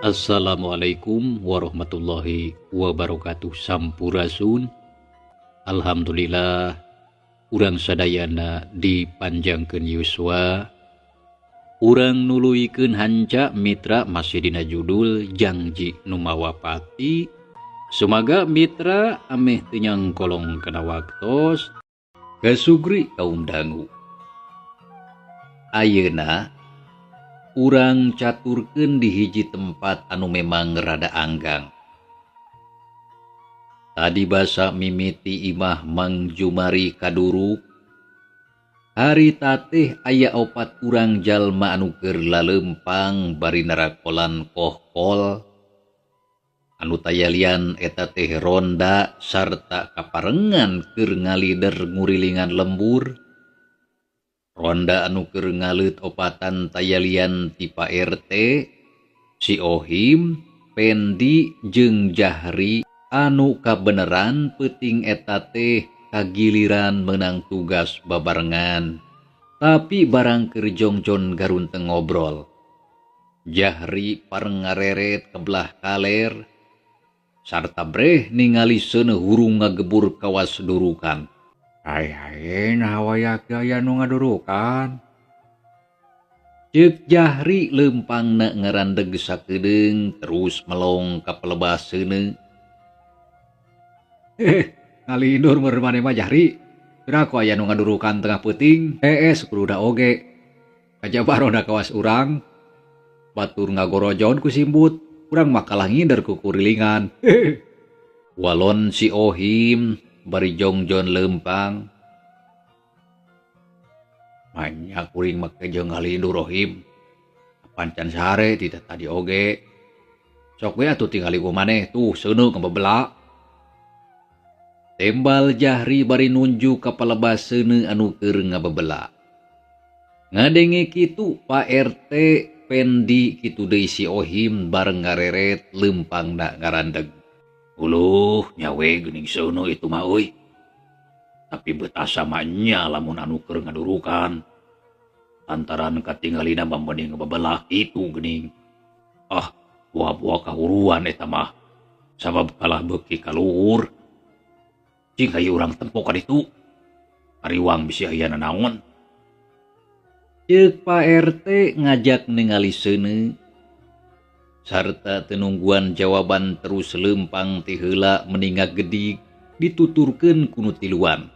Assalamualaikum warahmatullahi wabarakatuh. Sampurasun. Alhamdulillah urang sadayana dipanjangkeun yuswa. Urang nuluykeun hanca mitra masih dina judul Jangji Nu Mawa Pati. Sumaga mitra ameh teu nyangkolong kana waktos. Kasugri kaum dangu. Ayeuna urang caturkeun di hiji tempat anu memang rada anggang. Tadi basa mimiti imah Mang Jumari kaduruk. Harita teh aya opat urang jalma anu keur lalempang bari narakolan kohkol. Anu tayalian eta teh ronda sarta kaparengan keur ngalider ngurilingan lembur. Ronda anu keur ngaleut opatan tayalian ti Pak RT, si Ohim, Pendi jeung Jahri anu kabeneran peuting eta teh kagiliran menang tugas babarengan. Tapi barang keur jongjon garunteng ngobrol. Jahri pareng ngareret kebelah kaler sarta breh ningali seuneu hurung ngagebur kawas durukan. Ai nah waya aya nu ngadurukan. Ceuk Jahri leumpangna ngarandeg sakedeung terus melong ka pelebah seuneu. Ngalindur meur maneh mah Jahri. Piraku aya nu ngadurukan tengah peuting. Kududa oge. Kajaba ronda kawas urang. Batur ngagorojon ku simbut. Urang mah kalah ngider ku kurilingan. Walon si Ohim bari jongjon lempang. Banyak kuring make jeung ngalindur Ohim. Pancan sare ti tadi oge. Sok we atuh tingali ku maneh tuh seuneu ngebebela. Tembal Jahri bari nunjuk ka palebah seuneu anu keur ngabebela. Ngadenge kitu Pak RT Pendi kitu deui si Ohim bareng ngareret lempangna ngarandeg. Uluh nyawe geuning seuneu itu mah euy. Tapi beut asa mah nya lamun anu keur ngadurukan. Lantaran katingalina mah mending ngebebelah kitu geuning. Ah, buah-buah kahuruan eta mah. Sabab kalah beuki ka luhur. Cing hayu urang tempo ka ditu. Ariwang bisi aya nanaon. Ceuk Pak RT ngajak ningali seuneu. Sarta tenungguan jawaban terus lempang ti heula meninga gedig dituturkeun ku nu tiluan.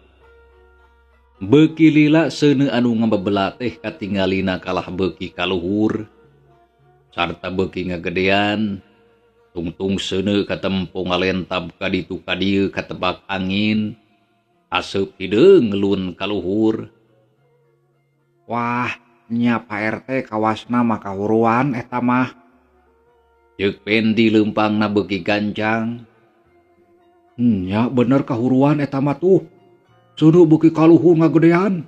Beuki lila seuneu anu ngabebela teh katingalina kalah beuki ka luhur sarta beuki ngagedean. Tungtung seuneu katempo ngalentab ka ditu ka dieu katebak angin. Aseup hideung ngelun ka luhur. Wah, nya Pak RT kawasna mah kahuruan eta mah. Ceuk Pendi leumpangna beuki gancang. Nya bener kahuruan eta mah tuh. Seuneu beuki ka luhur ngagedean.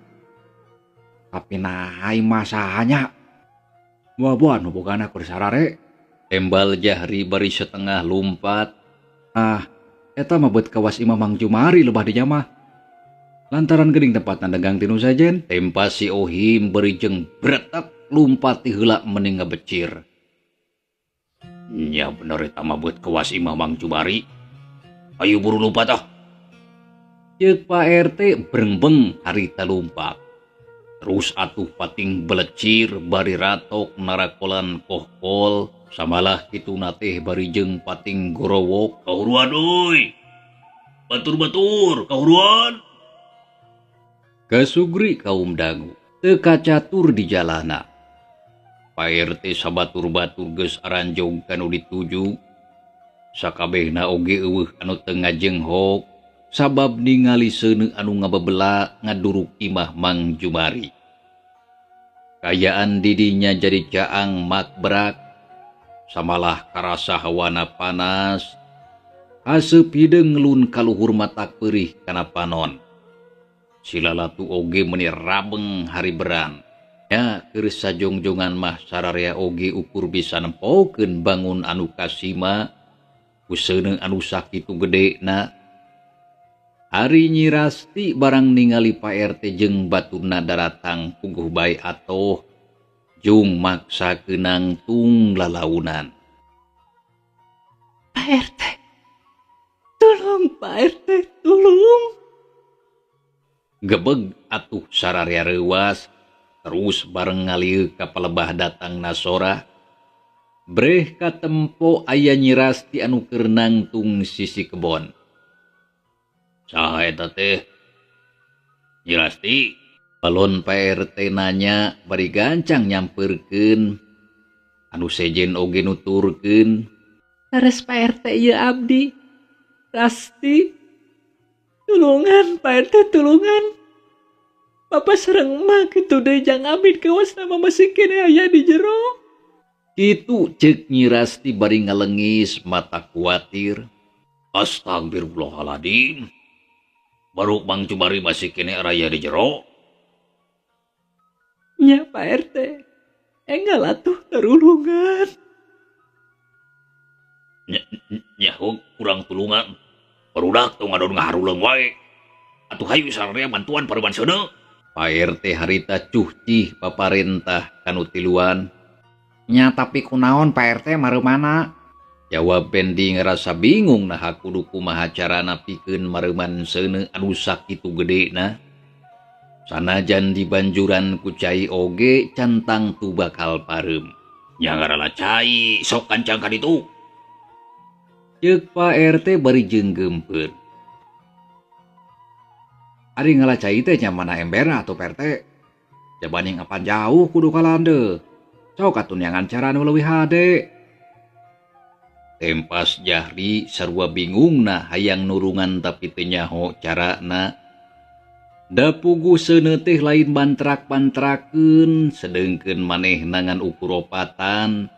Tapi nah imah sahanya. Buah-buah nu bogana keur sarare. Tembal Jahri bari setengah lumpat. Ah, eta mah beut kawas imah Mang Jumari lebah dinya mah. Lantaran geuning tempatna dagang tinu sajen. Tempas si Ohim bari jeung bretek lumpat ti heula mending ngabecir. Nya bener eta mah beut kawas imah Mang Jumari. Ayo buru lumpat ah. Ceuk Pak RT brengbeng harita lumpat. Terus atuh pating belecir bari ratok narakolan kohkol. Samalah kituna teh bari jeung pating gorowok. Kahuruan euy. Batur-batur kahuruan. Kasugri kaum dangu teu kacatur di jalana. Pak RT sabatur-batur geus aranjog kanu dituju. Sakabehna oge eueuh anu teu ngajenghok sabab ningali seuneu anu ngabebela ngaduruk imah Mang Jumari. Kayaan didinya jadi caang makbrak. Samalah karasa hawana panas. Aseup hideung ngelun kaluhur matak peurih kana panon. Silalatu oge meuni rabeng hari beran. Nya keur sajongjongan mah sararea oge ukur bisa nempokeun bangun anu kasima ku seuneu anu sakitu gedena. Ari Nyi Rasti barang ningali Pak RT jeung baturna daratang puguh bae atoh jung maksa keunang tung lalaunan. Pak RT, tulung Pak RT, tulung. Gebeg atuh sararea reuwas terus bareng ngalieu ka palebah datang nasora. Breh katempo aya Nyi Rasti anu keur nangtung sisi kebon. Saha eta teh? Nyi Rasti? Balon Pak RT nanya bari gancang nyamperkeun. Anu sejen oge nuturkeun. Leres Pak RT ieu abdi. Rasti. Tulungan Pak RT, tulungan. Bapak sareng emak kitu deui jang Amin kawas nama masih keneh aya di jero. Kitu ceuk Nyi Rasti bari ngalengis mata kuatir. Astagfirullahaladzim. Baru Bang Cubari masih keneh raya di jero. Nya Pak RT, enggal atuh tarulungan. Nyaho kurang tulungan. Barudak tong ngadon ngaharuleung wae. Atuh hayu sararea bantuan paruban seuneu. Pak RT harita cuh cih paparentah kanu tiluan. Nya tapi kunaon Pak RT mareumana? Jawab Pendi ngerasa bingung naha kudu kumaha carana pikeun mareuman seuneu anu sakitu gedena. Sanajan dibanjuran ku cai oge cantang tu bakal pareum. Nya ngarala cai sok kancang ka ditu. Ceuk Pak RT bari jeung geumpeur. Ari ngala cai teh nya mana emberna atuh Pak RT? Jabaning apan jauh kudu kalandeuh. Sok atuh neangan cara nu leuwih hade. Tempas Jahri sarua bingungna hayang nurungan tapi teu nyaho carana. Da puguh seuneu teh lain bantrak-bantrakeun sedengkeun manehna ngan ukur opatan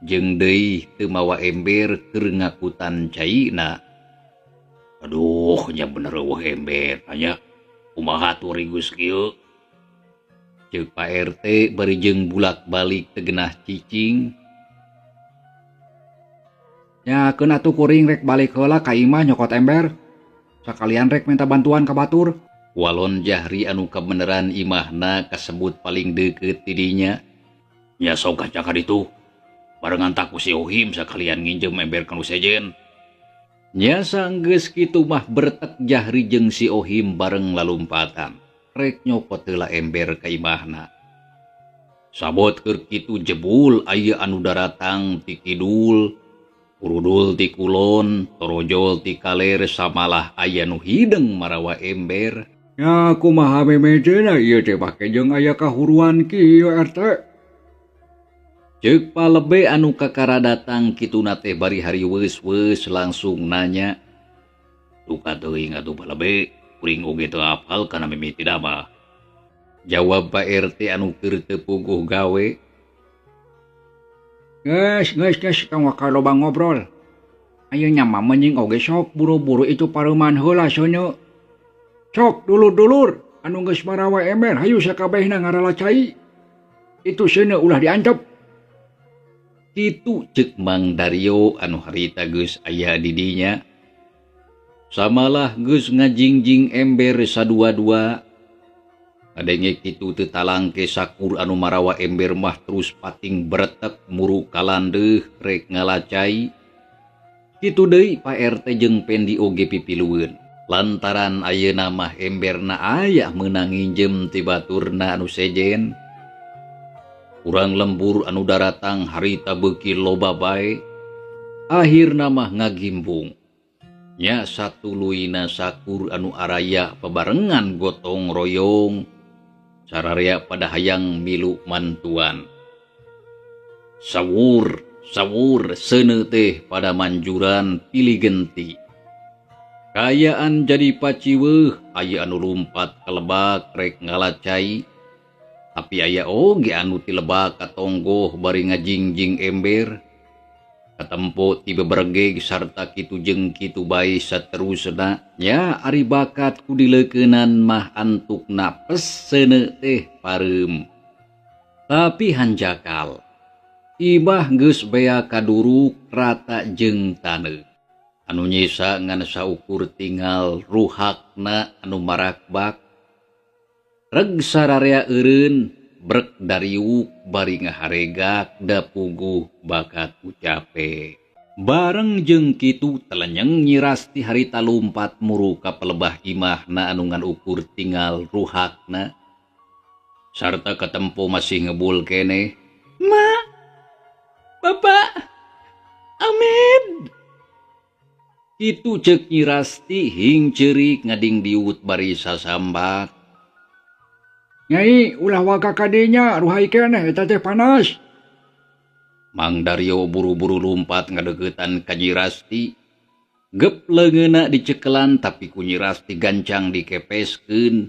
jeung deui teu mawa ember keur ngakutan caina. Aduh, nya bener eueuh ember nya. Kumaha atuh rigus kieu? Ceuk Pak RT bari jeung bulak-balik teu genah cicing. Nya keun atuh kuring rek balik heula ka imah nyokot ember. Sakalian rek minta bantuan ka batur. Walon Jahri anu kabeneran imahna kasebut paling deukeut ti dinya. Nya sok kaca ka ditu. Barengan tak ku si Ohim sakalian nginjem ember ka nu sejen. Nya sanggeus kitu mah bertek Jahri jeung si Ohim bareng lalumpatan. Rek nyokot heula ember ka imahna. Sabot keur kitu jebul aya anu daratang ti kidul, urudul ti kulon, torojol ti kaler samalah aya nu hideung marawa ember. Ya kumaha memejena ieu teh make jeung aya kahuruan kieu RT. Ceuk palebe anu kakara datang kituna teh bari hariweus-weus langsung nanya. Duka teuing atuh palebe, kuring oge teu apal kana mimiti mah. Jawab Pak RT anu keur teu puguh gawe. Geus geus geus tong waka loba ngobrol. Ayeuna mah menying oge sok buru-buru itu pareuman heula seuneu. Sok dulur-dulur anu geus marawa ember hayu sakabehna ngarala cai. Itu seuneu ulah diantep. Kitu ceuk Mang Dario anu harita geus aya di dinya. Samalah geus ngajingjing ember sadua-dua. Ngadenge kitu teu talangke sakur anu marawa ember mah terus pating beretek muru kalandeuh rek ngalacai. Kitu deui Pak RT jeung Pendi oge pipilueun. Lantaran ayeuna mah emberna aya meunang nginjem ti baturna anu sejen. Urang lembur anu daratang harita beuki loba bae. Akhirna mah ngagimbung. Nya satuluyna sakur anu araya pebarengan gotong royong. Sararea pada hayang milu mantuan. Sawur, sawur seuneu teh pada manjuran pilih genti. Kayaan jadi paciweuh, aya anu lumpat ka lebak rek ngalacai. Tapi aya oge anu ti lebak ka tonggoh bari ngajingjing ember. Katempo ti bebergeg sarta kitu jeung kitu bae saterusna. Nya ari bakat ku dileukeunan mah antukna pes seuneu teh pareum. Tapi hanjakal, ibah geus bea kaduruk rata jeung taneuh. Anu nyisa ngan saukur tinggal ruhakna anu marakbak. Reg sararea eureun brek dariuk bari ngaharegak da puguh bakat ku cape. Bareng jeung kitu telenyeng Nyi Rasti harita lumpat muru ka pelebah imahna anu ngan ukur tinggal ruhakna. Sarta katempo masih ngebul keneh. Ma, Bapak, Amin. Kitu ceuk Nyi Rasti hing ceurik ngading diut bari sasambat. Nyai ulah waka kadinya ruhai keneh eta teh panas. Mang Dario buru-buru lumpat ngadeukeutan ka Nyi Rasti. Gep leungeunna dicekelan tapi ku Nyi Rasti gancang dikepeskeun.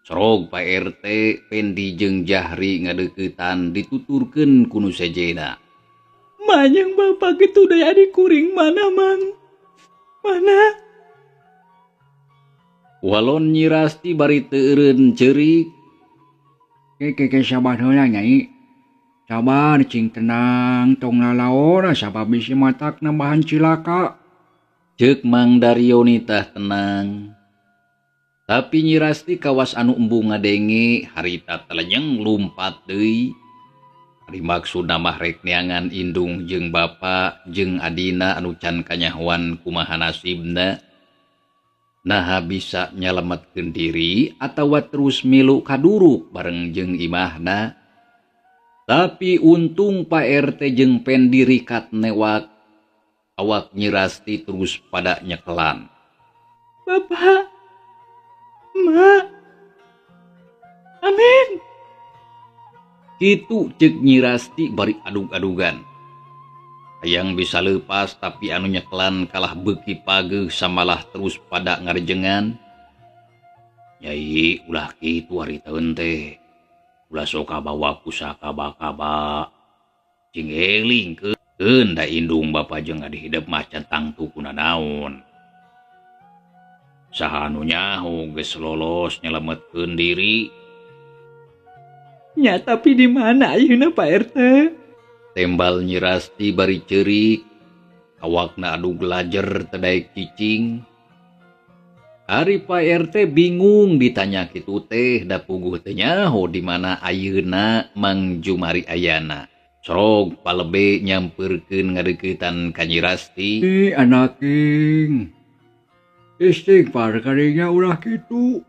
Sorog Pak RT Pendi jeung Jahri ngadeukeutan dituturkeun ku nu sejenna. Manyang bapak kitu deui adi kuring mana Mang? Mana? Walon Nyi Rasti bari teu eureun ceurik. Ke sabar heula Nyai. Sabar cing tenang tong lalaona sabab bisi matak nambahan cilaka. Ceuk Mang Dario nitah tenang. Tapi Nyi Rasti kawas anu embung ngadenge harita telenyeng lumpat deui. Ari maksudna mah rek neangan indung jeung bapa jeung adina anu can kanyahoan kumaha nasibna. Naha bisa nyalametkeun diri atawa terus milu kaduruk bareng jeung imahna. Tapi untung Pak RT jeung Pendi rikat newak awak Nyi Rasti terus pada nyekelan. Bapak, Ma, Amin. Kitu ceuk Nyi Rasti bari adug-adugan. Hayang bisa lepas tapi anu nyekelan kalah beuki pageuh samalah terus pada ngarejengan. Nyai ulah kitu ari taeun teh. Ulah sok kabawa pusaka bakaba. Cing eling keun da indung bapa jeung adi hidep mah can tangtu kuna naon. Saha anu nyaho geus lolos nyelametkeun diri. Nya tapi di mana ayeuna Pak RT? Tembal Nyi Rasti bari ceurik, awakna adug lajer teu daek cicing. Ari Pak RT bingung ditanya kitu teh da puguh teu nyaho di mana ayeuna Mang Jumari ayana. Sorog palebe nyampeurkeun ngadeukeutan ka Nyi Rasti. Ih anaking. Istighfar kadinya ulah kitu.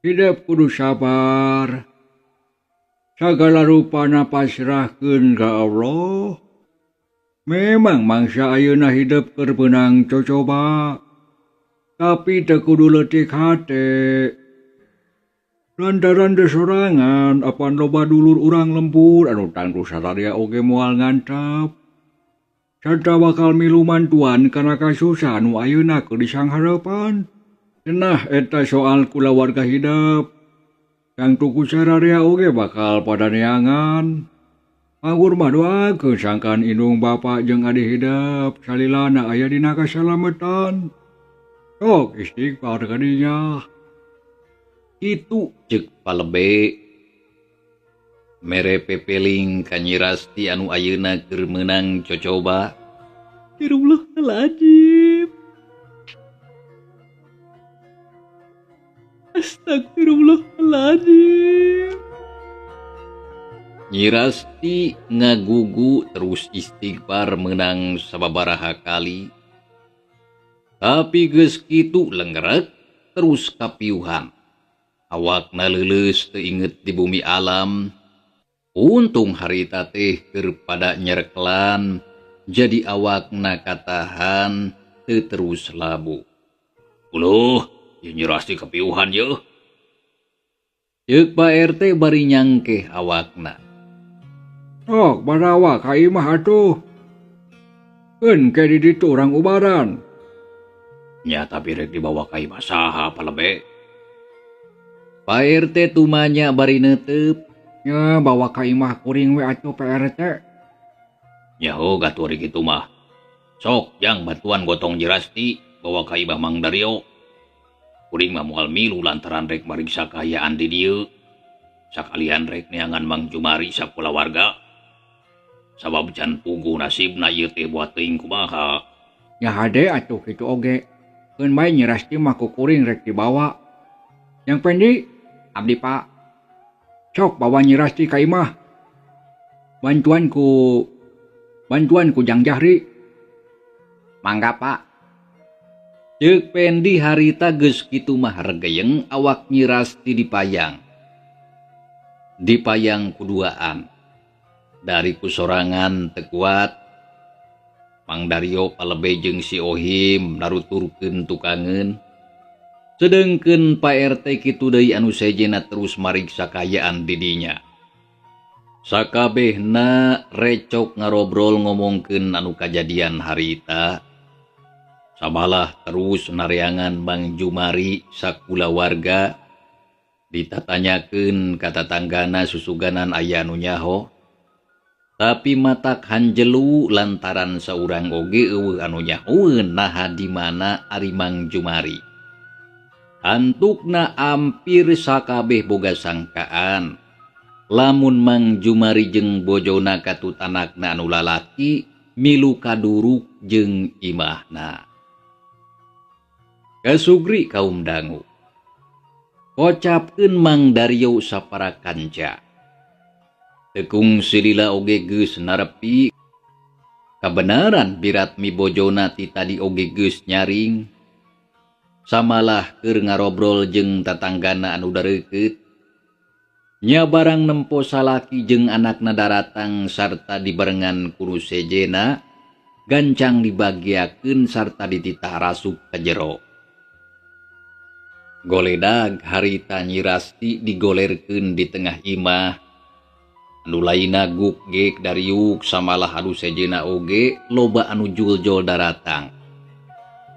Hidup kudu sabar. Sagala rupana pasrahkeun ka Allah. Memang mangsa ayeuna hidup keur beunang cocoba. Tapi teu kudu leutik hate. Lantaran teu sorangan apan loba dulur urang lembur anu tangtu sararia oge moal ngantap. Sarta bakal milu mantuan kana kasusahan nu ayeuna keur disanghareupan. Nah eta soal kulawarga hidup. Yang tuku sararia oge bakal pada neangan. Anggur mah doakeun sangkan indung bapa jeung adi hidup salilana aya dina kasalametan. Sok istighfar kadinya. Kitu ceuk palebe. Mere pepeling ka Nyi Rasti anu ayeuna keur meunang cocoba. Astagfirullahaladzim. Astagfirullahaladzim. Nyi Rasti ngagugu terus istighfar meunang sababaraha kali. Tapi geus kitu lengrek terus kapiuhan. Awakna leuleus teu inget di bumi alam. Untung harita teh keur pada nyereklan, jadi awakna katahan teu terus labu. Uluh, ieu Nyi Rasti kapiuhan yeuh. Ceuk Pak RT bari nyangkeh awakna. Sok barawa ka imah atuh. Keun ke di ditu urang ubaran. Nya tapi rek dibawa ka imah saha palebe. Pak RT tumanya bari neuteup. Nya bawa ka imah kuring we atuh Pak RT. Nyaho gatuh ari kitu mah. Sok jang bantuan gotong Nyi Rasti bawa ka imah Mang Dario. Kuring mah moal milu lantaran rek mariksa kaayaan di dieu. Sakalian rek neangan Mang Jumari sakulawarga. Sabab can puguh nasibna ieu teh buat teuing kumaha. Nya hade atuh kitu oge. Keun bae Nyi Rasti mah ku kuring rek dibawa. Yang Pendi, abdi Pak. Sok bawa Nyi Rasti ka imah. Bantuan ku Bantuan ku Jang Jahri. Mangga Pak. Ceuk Pendi harita geus kitu mah regeyeng awak Nyi Rasti dipayang. Dipayang kuduaan. Dari kusorangan teu kuat. Mang Dario palebe jeung si Ohim naruturkeun tukangeun. Sedengkeun Pak RT kitu deui anu sejenna terus mariksa kaayaan di dinya. Sakabehna recok ngarobrol ngomongkeun anu kajadian harita. Samalah terus nareangan Mang Jumari sakulawarga ditatanyakeun ka tatanggana susuganan aya anu nyaho. Tapi matak hanjelu lantaran saurang oge eueuh anu nyahoeun naha di mana ari Mang Jumari. Antukna ampir sakabeh boga sangkaan. Lamun Mang Jumari jeung bojona katut anakna anu lalaki milu kaduruk jeung imahna. Kasugri kaum dangu. Kocapkeun Mang Dario sapara kanca. Tekung silila oge geus narepi. Kabenaran biratmi bojona ti tadi oge geus nyaring. Samalah keur ngarobrol jeung tatanggana anu dareukeut. Nya barang nempo salaki jeung anakna daratang sarta dibarengan ku nu sejena, gancang dibagiakeun sarta dititah rasup ka jero. Goledag harita Nyi Rasti digolerkeun di tengah imah. Anu lainna guk gek dariuk samalah anu sejena oge loba anu juljol daratang.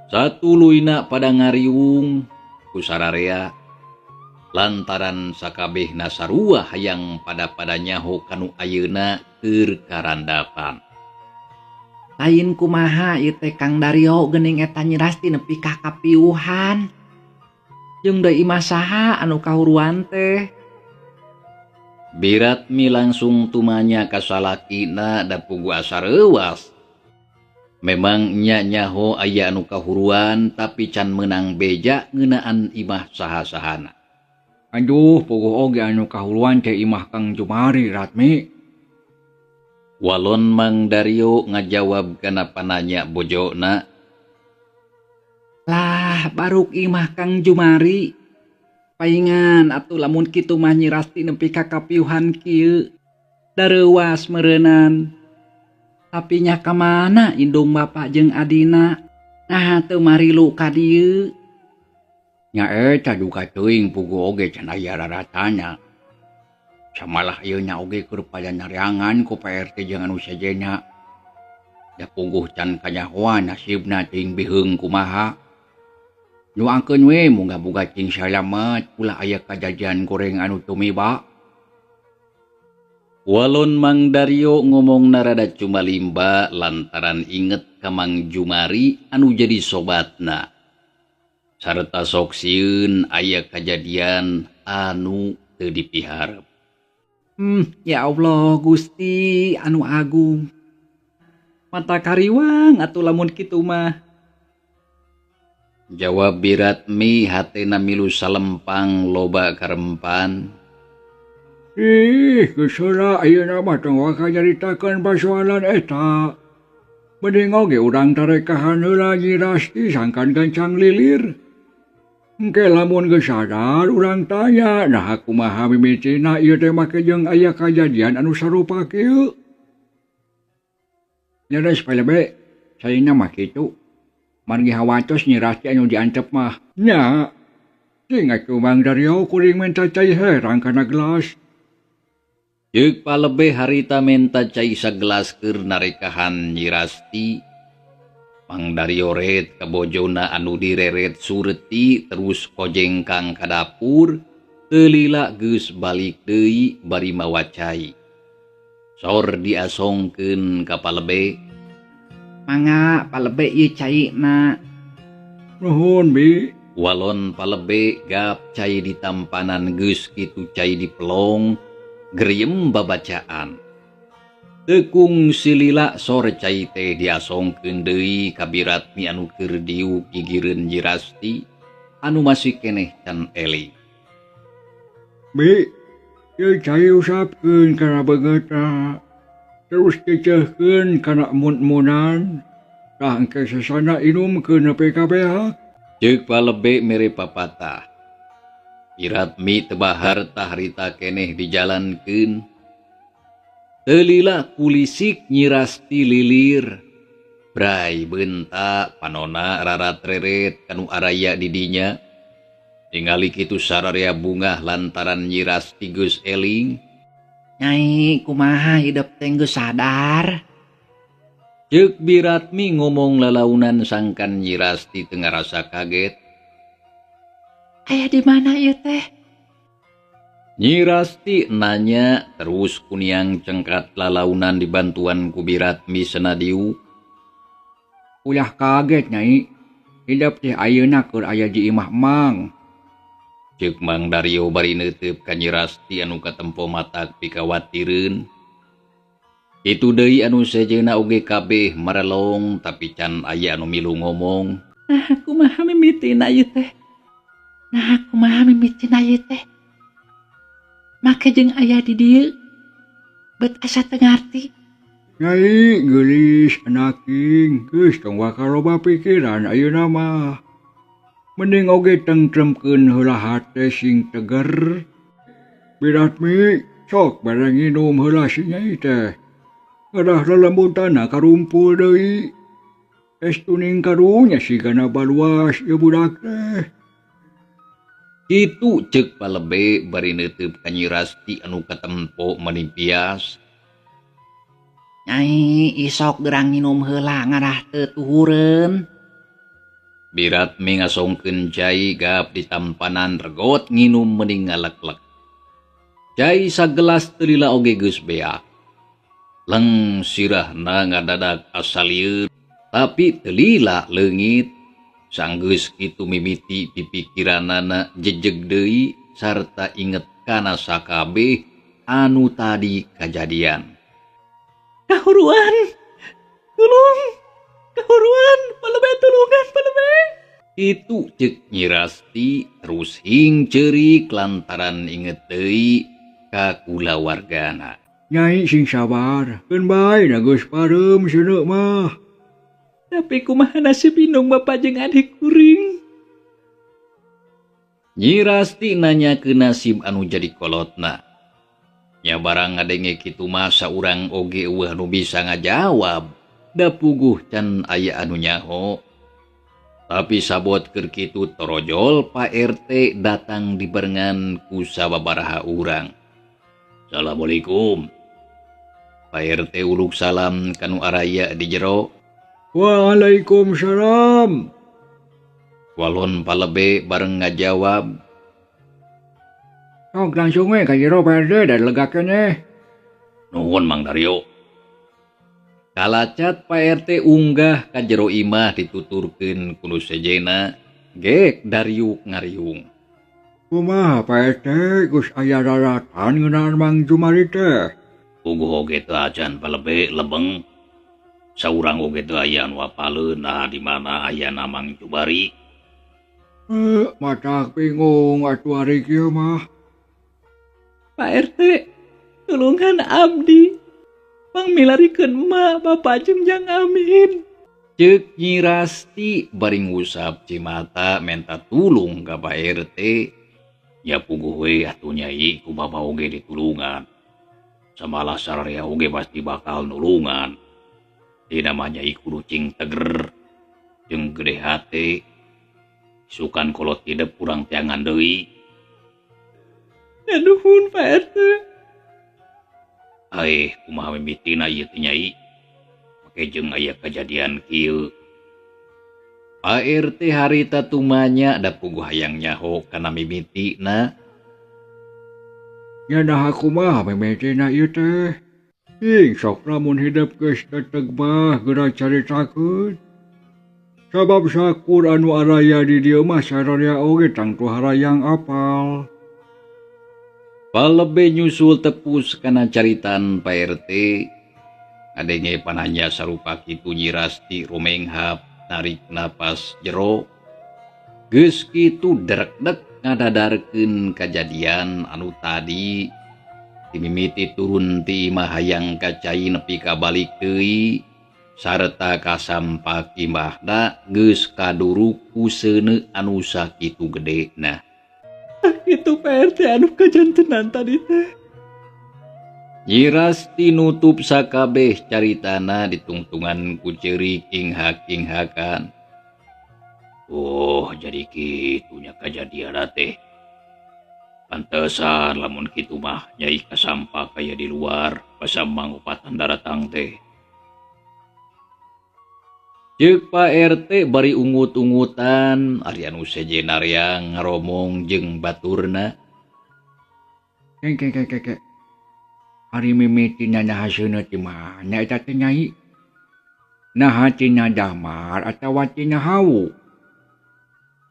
Satuluyna pada ngariung ku sararea lantaran sakabehna sarua hayang pada-pada nyaho kanu ayeuna keur karandapan. Lain kumaha ieu teh Kang Dario geuning eta Nyi Rasti nepi ka kapiuhan. Jeung deui imah saha anu kahuruan teh? Biratmi langsung tumanya ka salakina da pugu asa reuwas. Memang nya nyaho aya anu kahuruan tapi can meunang beja ngeunaan imah saha-sahana. Aduh, puguh oge anu kahuruan teh imah Kang Jumari Ratmi. Walon Mang Dario ngajawab kana pananya bojona. Lah, baruk imah Kang Jumari. Paingan atuh lamun kitu mah Nyi Rasti nepi ka kapiuhan kieu. Dareuwas meureunnan. Tapi nya ka mana indung bapak jeung adina? Nah teu marilu ka dieu. Nya eta duka teuing puguh oge can aya raratana. Samalah ieu nya oge keur pada nareangan ku Pak RT jeung anu sejenna. Da puguh can kanyahoan nasibna teuing biheung kumaha. Nuangkeun we moga-moga cing salamet ulah aya kajadian goreng anu tumiba. Walon Mang Dario ngomong narada cumalimba lantaran inget ka Mang Jumari anu jadi sobatna. Sarta sok sieun aya kajadian anu teu dipiharep. Ya Allah Gusti anu agung. Mata kariwang atuh lamun kitu mah. Jawab Biratmi hatena milu salempang loba karempan. Ih, geus heula ayeuna mah tong waka nyaritakeun pasoalan eta. Mending oge urang tarekahan heula Nyi Rasti sangkan gancang lilir. Engke lamun geus sadar urang tanya, nah kumaha mimitina ieu teh make jeung aya kajadian anu sarupa kieu. Nyeres palebe, saena mah kitu. Margi hawatos Nyi Rasti anu diantep mah. Nya, cing atuh Mang Dario kuring menta cai herang kana gelas. Ceuk palebe harita menta cai sagelas keur narekahan Nyi Rasti. Mang Dario ret ka bojona anu direret sureti terus kojengkang ka dapur, teu lila geus balik deui bari mawa cai. Sor diasongkeun ka palebe. Mangga palebe ieu caina. Nuhun bi. Walon palebe gap cai ditampanan geus kitu cai dipelong geriem babacaan. Tekung silila sore cai teh diasongkeun deui ka Biratmi anu keur diuk gigireun Nyi Rasti anu masih keneh can eling. Bi, ieu cai usapkeun kana beungeutna. Terus cecehkeun kana mun-munan. Tah engke sesana inumkeun nepi ka beak. Ceuk Palebe mere papatah. Biratmi teu bahar tah harita keneh dijalankeun. Teu lila kulisik Nyi Rasti lilir. Bray beunta panona rarat-reret kanu araya di dinya. Ningali kitu sararea bungah lantaran Nyi Rasti geus eling. Nyai kumaha hidep teh geus sadar? Ceuk Biratmi ngomong lalaunan sangkan Nyi Rasti teu ngarasa kaget. Aya di mana ieu teh? Nyi Rasti nanya terus kuniang cengkat lalaunan dibantuan ku Biratmi senadiu. Ulah kaget Nyai, hidep teh ayeuna keur aya di imah Mang. Ceuk Mang Dario bari neuteup ka Nyi Rasti anu katempo matak pikawatireun. Kitu deui anu sejenna oge kabeh marelong tapi can aya anu milu ngomong. Nah, kumaha mimitina ieu teh? Nah, kumaha mimitina ieu teh? Make jeung aya di dieu bet asa teu ngarti. Nyai geulis anaking geus tong waka loba pikiran ayeuna mah. Mending oge tengtremkeun heula hate sing teger. Biratmi sok bareng nginum heula si Nyai teh. Kadah lelembutana karumpul deui. Es tuning karunya sigana baluas ieu budak teh. Kitu ceuk Palebe bari neuteub ka Nyi Rasti anu katempo manimpias. Nyai isok gerang nginum heula ngarah teu tuhureun. Biratmi ngasongkeun cai gap ditampanan regot nginum mending ngaleklek. Cai sagelas teu lila oge geus beak. Leng sirahna ngadadak asa lieur tapi teu lila leungit. Sanggeus kitu mimiti pipikiranana jejeg deui sarta inget kana sakabeh anu tadi kajadian. Kahuruan, tulung, kahuruan, Palebe tulungan, Palebe. Itu ceuk Nyi Rasti terus hing ceurik lantaran inget deui ka kulawargana. Nyai sing sabar, keun bae da geus pareum seuneu mah. Tapi kumaha nasib indung bapa jeung adik kuring? Nyi Rasti nanya ke nasib anu jadi kolotna. Nya barang ngadenge kitu mah saurang oge eueuh nu bisa ngajawab. Da puguh can aya anu nyaho. Tapi sabot keur kitu torojol Pak RT datang dibarengan ku sababaraha urang. Assalamualaikum. Pak RT uluk salam kanu araya di jero. Waalaikumsalam. Walon Palebe bareng ngajawab. Sok langsung we ka jero Pak RT da lega keneh. Nuhun Mang Dario. Kalacat Pak RT unggah ka jero imah dituturkeun ku nu sejenna, gek dariuk ngariung. Kumaha Pak RT geus aya daratan ngeunaan Mang Jumari teh? Puguh oge teu acan Palebe lebeng. Saurang oge teu aya nu apaleun nah di mana ayana Mang Jumari. Matak bingung atuh ari kieu mah. Pak RT, tulungan abdi. Pangmilarikeun emak bapak jeung Jang Amin. Ceuk Nyi Rasti bari ngusap cimata menta tulung ka Pak RT. Ya puguh we atuh Nyai ku bapa oge ditulungan. Samalah sararea oge pasti bakal nulungan. Dina mah Nyai kudu cing teger jeung gede hate. Isukan kolot hidep urang teangan deui. Ya nuhun Pak RT. Aeh, kumaha mimitina ieu teh Nyai? Make jeung aya kajadian kieu. Pak RT harita tumanya da puguh hayang nyaho kana mimitina. Nya naha kumaha mimitina ieu teh? Ing sok lamun hidep geus teteg mah geura caritakeun. Sabab sakur anu araya di dieu mah sararea oge tangtu harayang apal. Palebe nyusul tepus kana caritan Pak RT. Adenge pananya sarupa kitu Nyi Rasti rumenghap narik napas jero. Geus kitu drekdek ngadadarkeun kajadian anu tadi. Dimimiti turun ti imah hayang ka cai nepi ka balik deui sarta kasampak imahna geus kaduruk ku seuneu anu sakitu gedena. Itu Pak RT anu kajantenan tadi teh. Nyi Rasti nutup sakabeh caritana ditungtungan ku ceurik inghak-inghakan. Oh, jadi kitunya kajadian teh. Pantesan lamun kitu mah nyai kasampak aya di luar basa mangupatan daratang teh. Ceuk Pak RT bari ungut-ungutan ari anu sejen areang ngaromong jeung baturna. Kengke kengke kengke. Ari mimiti nanya haseuna ti mana eta teh nyai? Naha tina damar atawa tina hawu?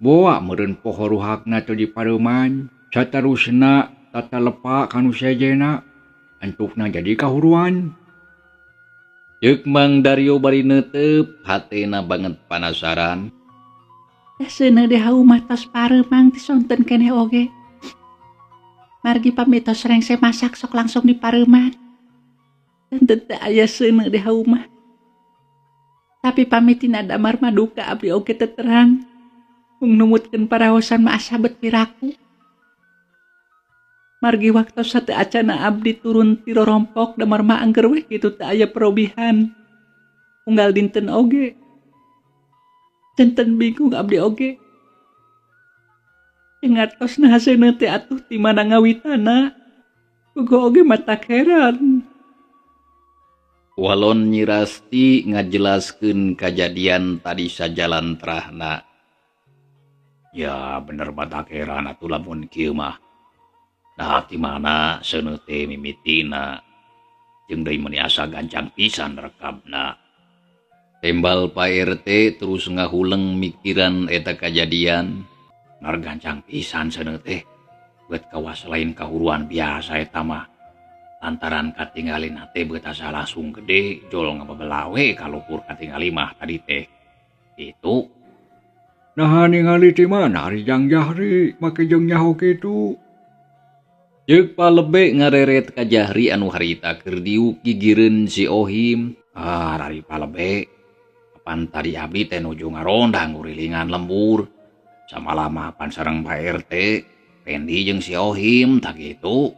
Boa meureun poho ruhakna teu dipareuman. Satarusna tata lepak kanu sejena antukna jadi kahuruan. Ceuk Mang Dario bari neuteup hatena banget panasaran. Seuneu deui hawu mah tos pareumang ti sonten keneh oge. Margi pamit tos rengse masak sok langsung dipareuman. Teu teu aya seuneu deui hawu mah. Tapi pamit tina damar mah duka abdi oge teu terang. Mung numutkeun paraosan mah asa bet piraku. Margi waktu sate acana abdi turun ti rorompok damar mah angger weh kitu teu aya perobihan. Unggal dinten oge. Centen bingung abdi oge. Ngartos naha seuneu teh atuh ti mana ngawitana. Puguh oge matak heran. Walon Nyi Rasti ngajelaskeun kajadian tadi sajalan terahna. Ya bener matak heran atuh lamun kieu mah. Nah di mana seuneu teh mimitina jeung deui meuni asa gancang pisan rekabna. Tembal Pak RT terus ngahuleng mikiran eta kajadian. Nar gancang pisan seuneu teh beut kawas lain kahuruan biasa eta mah. Lantaran katingalina teh beut asa langsung gede jol ngababelawe kaluhur katingali mah tadi teh. Itu. Naha ningali ti mana ari Jang Jahri make jeung nyaho kitu. Ceuk Palebe ngareret ka Jahri anu harita keur diuk gigireun si Ohim. Ah, ari Palebe. Kapan tadi abdi teh nuju ngaronda ngurilingan lembur. Samalama pan sareng Pak RT, Pendi jeung si Ohim tah kitu.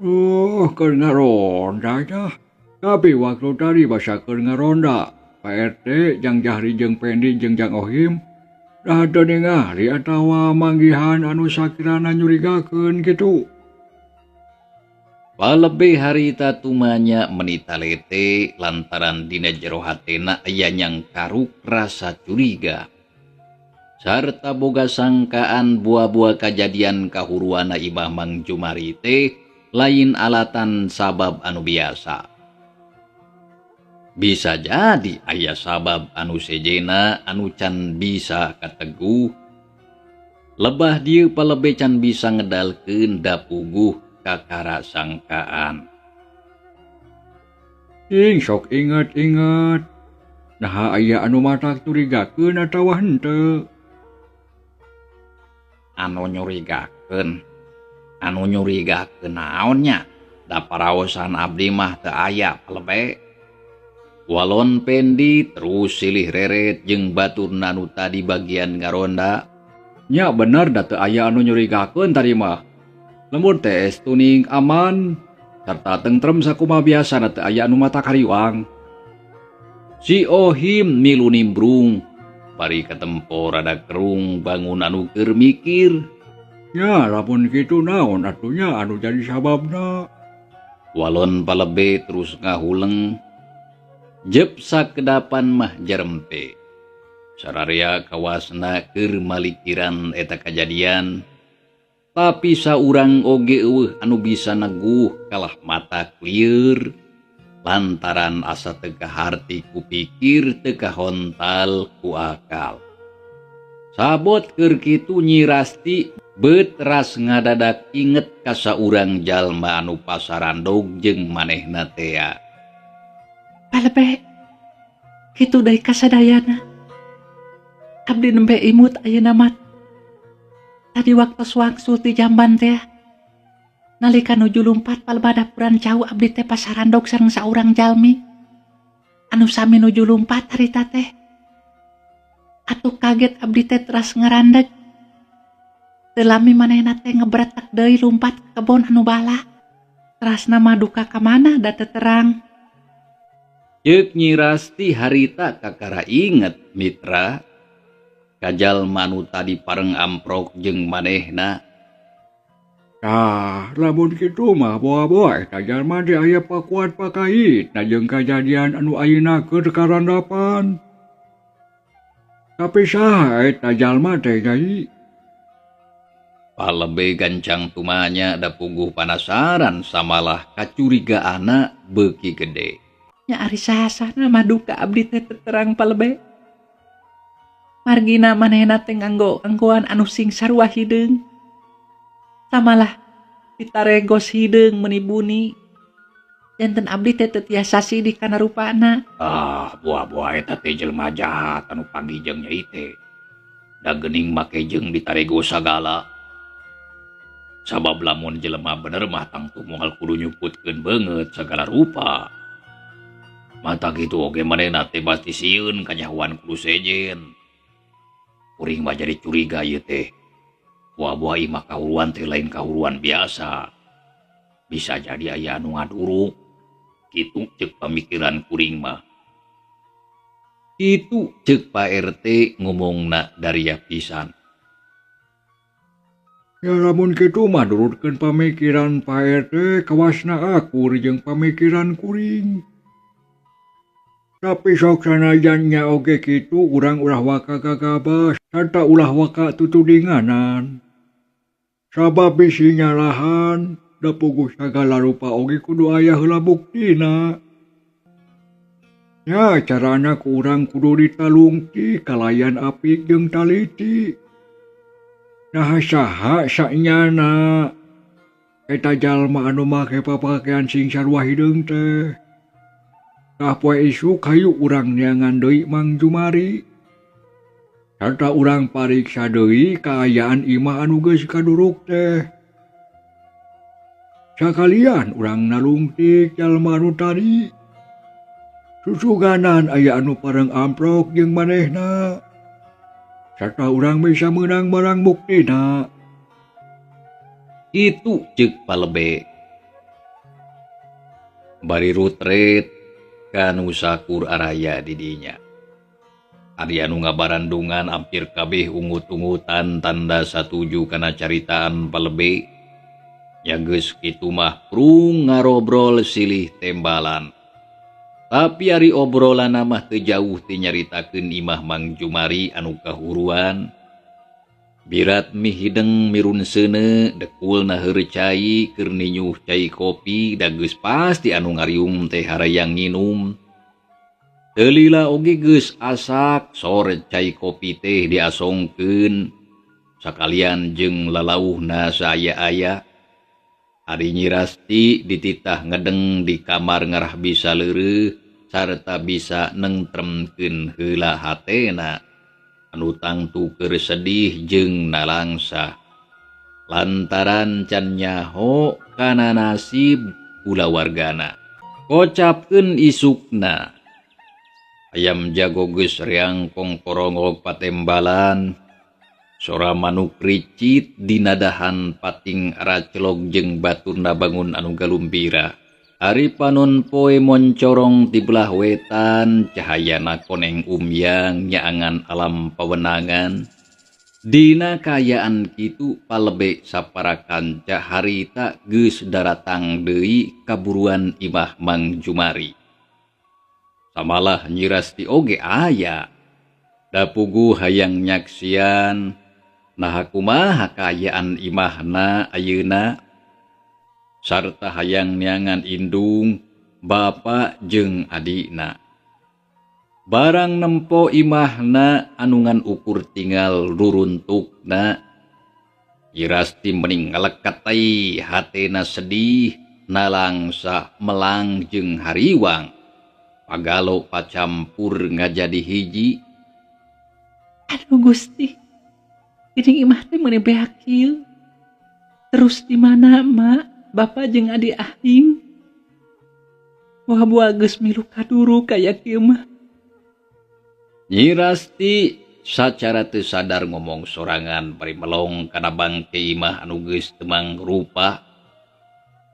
Oh, keur ngaronda tah. Tapi waktu tadi basa keur ngaronda, Pak RT, Jang Jahri jeung Pendi jeung Jang Ohim dah teu ningali atawa manggihan anu sakirana nyurigakeun kitu. Palebe harita tumanya menita lete lantaran dina jero hatena aya nyangkaruk rasa curiga. Sarta boga sangkaan buah-buah kajadian kahuruana imah Mang Jumari teh lain alatan sabab anu biasa. Bisa jadi aya sabab anu sejena anu can bisa kateguh. Lebah dieu Palebe can bisa ngedalkeun dapuguh kakara sangkaan. Ing sok inget-inget. Naha aya anu matak curigakeun atawa henteu. Anu nyurigakeun. Anu nyurigakeun naon nya? Da paraosan abdi mah teu aya Palebe. Walon Pendi terus silih reret jeung baturna nu tadi bagian ngaronda. Nya bener da teu aya anu nyurigakeun tadi mah. Lembur teh tuning aman serta tentrem sakumaha biasa teu aya anu mata kariwang. Si Ohim milu nimbrung bari katempo rada kerung bangun anu keur mikir. Ya lamun kitu naon atunya anu jadi sababna. Walon Palebe terus ngahuleng. Jep sakedapan mah jerempe. Sararea kawasna keur malikiran eta kajadian. Tapi saurang oge eueuh anu bisa neguh kalah mata lieur lantaran asa teu kaharti ku pikir teu kahontal ku akal. Sabot keur kitu Nyi Rasti beut ras ngadadak inget ka saurang jalma anu pasarandog jeung manehna tea. Palebe kitu deui kasadayana. Abdi nembe imut ayeuna mah. Tadi waktu wangsul ti jamban teh. Nalika nuju lumpat palebah dapuran cau abdi teh pasarandog sareng saurang jalmi. Anu sami nuju lumpat harita teh. Atuh kaget abdi teh teras ngarandeg. Teu lami manehna teh ngebretek deui lumpat ka kebon anu bala. Terasna mah duka ka mana da teu terang. Ceuk Nyi Rasti harita kakara inget mitra. Kajalma nu tadi pareng amprok jeung manehna. Tah, lamun kitu mah boa-boa eta jalma teh aya pakuat pakaitna jeung kajadian anu ayeuna keur karandapan. Tapi saha eta jalma teh Nyai? Palebe gancang tumanya da puguh panasaran samalah kacurigaana beuki gede. Nya ari saha-sahana mah duka abdi teh terang palebe. Margina manehna teh nganggo anggoan anu sing sarua hideung. Samalah ditaregos hideung meuni buni. Janten abdi teh teu tiasa sidik kana rupana. Ah, buah-buah eta teh jelema jahat anu panggih jeung Nyai teh. Da geuning make jeung ditaregos sagala. Sabab lamun jelema bener mah tangtu moal kudu nyuputkeun beungeut sagala rupa. Mata kitu oge manehna teh pasti sieun kanyahoan kudu sejen. Kuring mah jadi curiga ieu teh. Buah-buah imah kahuruan teh lain kahuruan biasa. Bisa jadi aya anu ngaduruk. Kitu ceuk pamikiran kuring mah. Kitu ceuk Pak RT ngomongna daria pisan. Ya lamun kitu mah nurutkeun pamikiran Pak RT kawasna akur jeung pamikiran kuring. Tapi sok sanajan nya oge kitu urang ulah waka gagabah sarta ulah waka tutudinganan. Sabab bisi nyalahan da puguh sagala rupa oge kudu aya heula buktina. Ya carana ku urang kudu ditalungti kalayan apik jeung taliti. Nah saha sanyana eta jalma anu make papakaian sing sarua hideung teh. Tah poe isuk hayu urang neangan deui Mang Jumari. Sarta urang pariksa deui kaayaan imah anu geus kaduruk teh. Sakalian urang nalungtik jalma anu tadi. Susuganan aya anu pareng amprok jeung manehna. Sarta urang bisa meunang barang buktina. Kitu ceuk Palebe. Bari rutret kanu sakur araya di dinya. Ari anu ngabarandungan ampir kabeh ungut-ungutan tanda satuju kana caritaan Palebe. Nya geus kitu mah prung ngarobrol silih tembalan. Tapi ari obrolanna mah teu jauh ti nyaritakeun imah Mang Jumari anu kahuruan. Birat mie hideng mirun seuneu dekulna heureut cai keur ninyuh cai kopi da geus pasti anu ngariung teh harayang nginum. Teu lila oge geus asak sore cai kopi teh diasongkeun sakalian jeung lalauhna saaya-aya. Ari Nyi Rasti dititah ngedeng di kamar ngarah bisa leureuh sarta bisa nengtremkeun heula hatena anu tangtu keur sedih jeung nalangsa lantaran can nyaho kana nasib kulawargana. Kocapkeun isukna ayam jago geus reang kongkorongok patembalan. Sora manuk ricit dinadahan pating racelog jeung baturna bangun anu galumpira. Ari panon poe moncorong ti belah wetan, cahayana koneng umyang nyaangan alam pawenangan. Dina kaayaan kitu palebe sapara kanca harita geus daratang deui kaburuan imah Mang Jumari. Samalah Nyi Rasti oge aya. Da puguh hayang nyaksian naha kumaha kaayaan imahna ayeuna sarta hayang neangan indung bapa jeung adina. Barang nempo imahna anu ngan ukur tinggal ruruntukna. Nyi Rasti mending ngalekat tai hatena sedih nalangsa melang jeung hariwang. Pagalo pacampur ngajadi hiji. Aduh Gusti, geuning imah teh meuni beak kieu. Terus di mana, Mak? Bapak jeung adi aing. Wah buah geus milu kaduru kaya kieu mah. Nyi Rasti sacara teu sadar ngomong sorangan bari melong kana bangke imah anu geus teu mangrupa.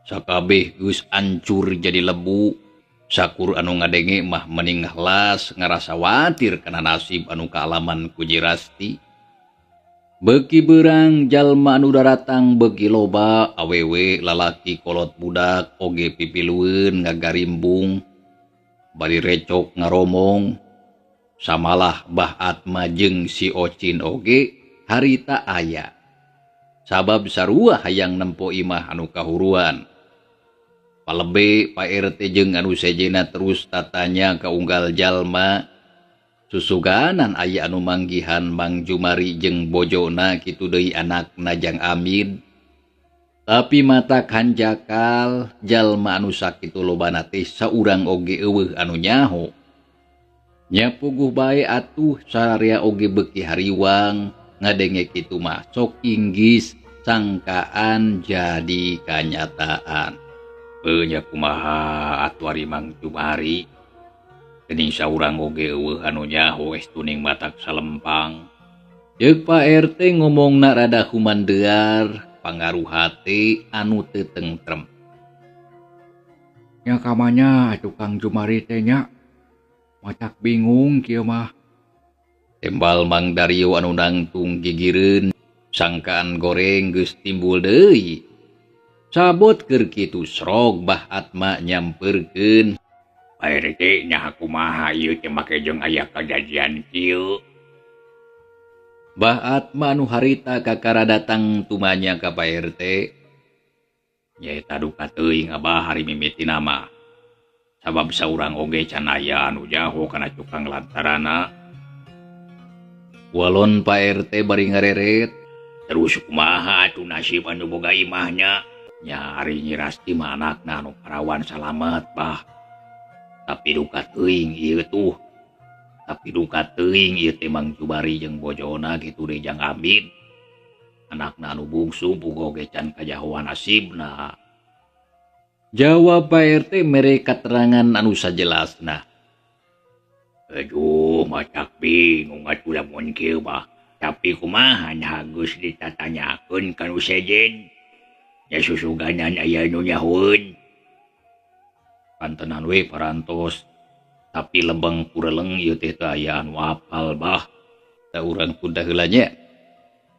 Sakabeh geus ancur jadi lebu. Sakur anu ngadenge mah mending las ngarasa watir kana nasib anu kaalaman ku Nyi Rasti. Beuki beurang jalma anu daratang beuki loba awewe lalaki kolot budak oge pipilueun ngagarimbung bari recok ngaromong. Samalah Bah Atma jeung si Ocin oge harita aya. Sabab sarua hayang nempo imah anu kahuruan. Palebe Pak RT jeung anu sejena terus tatanya ka unggal jalma. Susuganan aya anu manggihan Mang Jumari jeung bojona kitu deui anakna Jang Amin. Tapi mata hanjakal jalma anu sakitu lobana teh saurang oge eueuh anu nyaho. Nya puguh bae atuh sararea oge beuki hariwang ngadenge kitu mah sok inggis sangkaan jadi kanyataan. Nya kumaha atuh ari Mang Jumari. Geuning saurang oge eueuh anu nyaho estuning matak salempang. Ceuk Pak RT ngomongna rada humandear pangaruh hate anu teu tentrem. Nya kamanya atuh Kang Jumari teh nya. Matak bingung kieu mah. Tembal Mang Dario anu nangtung gigireun sangkaan goreng geus timbul deui. Sabot keur kitu srog Bah Atma nyamperkeun. Pak RT nya kumaha ieu teh make jeung aya kajadian kieu. Bah Atma anu harita kakara datang tumanya ka Pak RT. Nyaeta duka teuing abah hari mimitina mah. Sabab saurang oge can aya anu jaho kana cukang lantarana. Walon Pak RT bari ngareret. Terus kumaha atuh nasib anu boga imahnya? Nya ari Nyi Rasti mah anakna anu parawan salamet bah. Tapi duka teuing ieu tuh. Tapi duka teuing ieu teh Mang Jumari jeung bojona kitu deui Jang Amin. Anakna anu bungsu puguh oge can kajahoan nasibna. Jawab Pak RT mere katerangan anu sajelasna. Aduh, macak bingung atuh lamun kieu mah. Tapi kumaha nya geus ditatanyakeun ka nu sejen. Nya susuganan aya nu nyahoeun. Pantenan we parantos. Tapi lebeng kureleng ieu teh teu aya anu apal bah. Da urang tunda heula nya.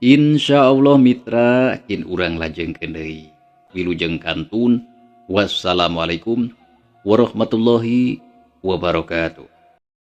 Insyaallah mitra kin urang lajengkeun deui. Wilujeng kantun. Wassalamualaikum warahmatullahi wabarakatuh.